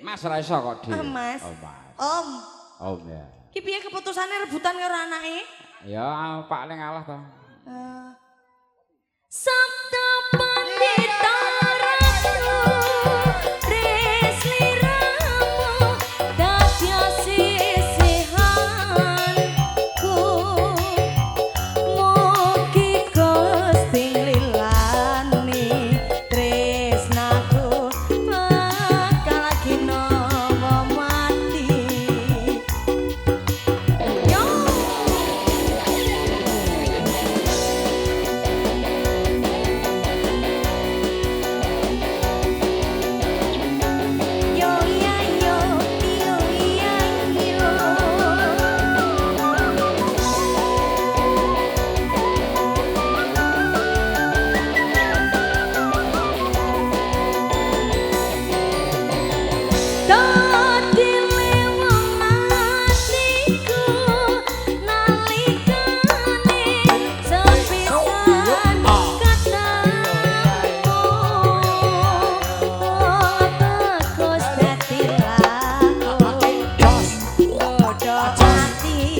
Mas ra iso kok, Dik. Ah, Mas. Oh, Mas. Om. Om ya. Ki piye keputusane rebutan karo anake? Ya Pak ning ngalah to. Sabda Pandita Ratu Resliramu dadi sisihanku. Mugi Gusti nglilani tresnaku bakal ginawa mati. Yo. Yo ya yo, yo ya yo. Dadi lewang atiku nalikane sepisan ketemu. Bagus dadi laku godho ati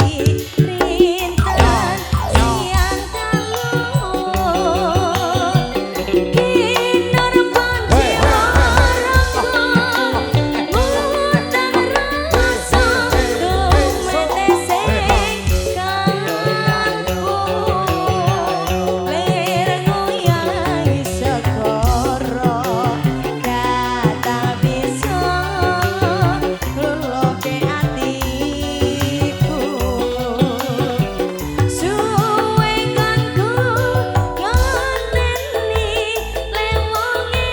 rinten siang dalu. Kinur panjiwaraku mutang rasa dumete sing kalbu. Lir nguyai segara kata bisa luluke atiku. Suwe kanggo ngeneni lewonge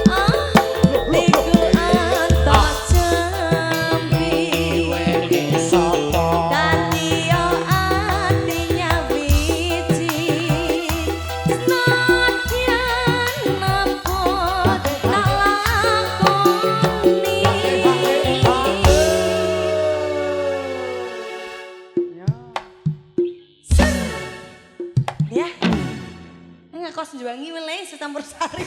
atiku antos jambi. Dadi yo ati nyawiji senadyan abot tak lakoni. Ser. Ya. Ngakos njuwangi weleh secampur sari.